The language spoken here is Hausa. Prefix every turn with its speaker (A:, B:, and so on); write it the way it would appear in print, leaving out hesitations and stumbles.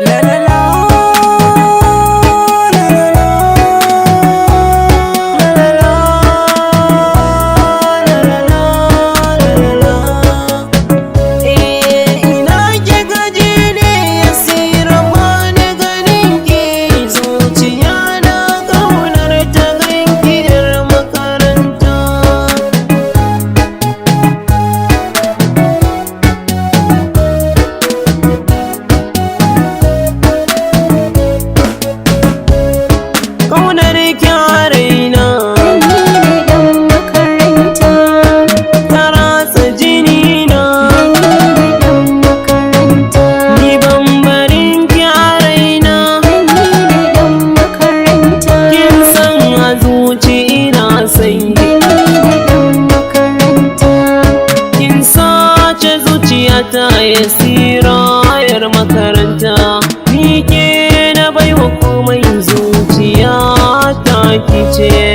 A: La la la, la la la, la la la, la la la, la la la. Eh, ina kika je ne Yasira, bani ganin ki, zuciya na ƙaunar ta ganki 'yar makaranta. Ƙaunar ki a raina
B: Ni ne ɗan makaranta,
A: ta ratsa jini na,
B: ni ne ɗan makaranta,
A: ni ban barin ki a raina.
B: ni ne ɗan makaranta,
A: Kin san a zuci ina son ki,
B: ni ne ɗan makaranta.
A: kin sace zuciyata Yasira 'yar makaranta. Ni ke na baiwa komai, zuciya ta kice.